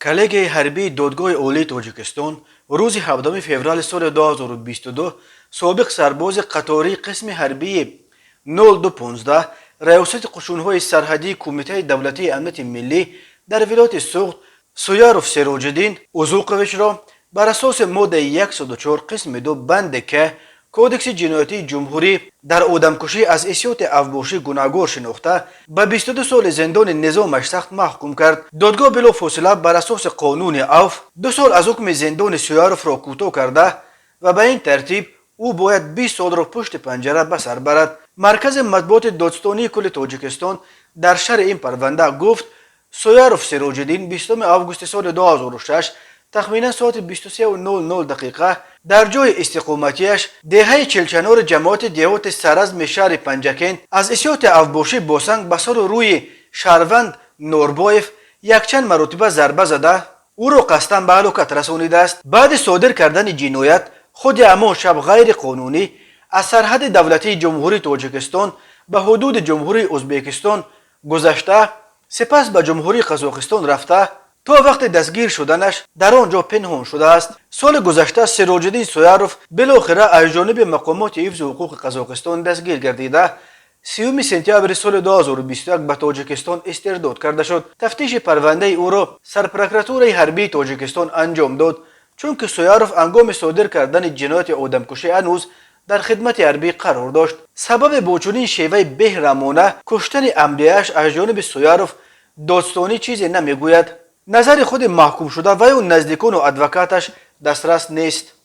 Коллегияи ҳарбии Додгоҳи Олии Тоҷикистон рӯзи 7 феврали соли 2022 собиқ сарбози қатории қисми ҳарбии 0215 Раёсати қушунҳои сарҳадии Кумитаи давлатии амнияти миллӣ дар вилояти Суғд Суяров Сироҷиддин Узуқовичро бар асоси моддаи 104 қисми 2 банди к Кодекси ҷиноятии ҷумҳурӣ дар одамкушӣ аз иссиёти авбошӣ гунаҳгор шинохта, ба 22 соли зиндони низомаш сахт маҳкум кард. Додгоҳ билофосила бар асоси қонуни авф 2 сол аз ҳукми зиндони Суяровро кӯтоҳ карда ва ба ин тартиб ӯ бояд 20 солро пушти панҷара ба сар барад. Маркази матбуоти Додстонии кулли Тоҷикистон дар шарҳи ин парванда гуфт: Суяров Сироҷиддин 20 августи соли 2006 тахминан соати 23:00 дақиқа дар ҷои истиқоматиаш, деҳаи Чилчанори ҷамоати деҳоти Саразми шаҳри Панҷакент, аз иссиёти авбошӣ бо санг ба сару рӯи шаҳрванд Норбоев якчанд маротиба зарба зада, ӯро қасдан ба ҳалокат расонидааст. Баъди содир кардани ҷиноят худи ҳамон шаб ғайриқонунӣ аз сарҳади давлатии Ҷумҳурии Тоҷикистон ба ҳудуди Ҷумҳурии Ӯзбекистон гузашта, сипас ба Ҷумҳурии Қазоқистон рафта, то вақти дастгир шуданаш дар он ҷо пинҳон шудааст. Соли гузашта Сироҷиддин Суяров билохира аз ҷониби мақомоти ҳифзи ҳуқуқи Қазоқистон дастгир гардида, 30 сентябри соли 2021 ба Тоҷикистон истирдод карда шуд. Тафтиши парвандаи ӯро Сарпрокуратураи ҳарбии Тоҷикистон анҷом дод, чунки Суяров ҳангоми содир кардани ҷинояти одамкушӣ ҳанӯз дар хидмати ҳарбӣ қарор дошт. Сабаби бо чунин шеваи беҳрамона куштани амдияш аз ҷониби Суяров додстонӣ чизе намегӯяд. Назари худи маҳкумшуда ва ё наздикону адвокаташ дастрас нест.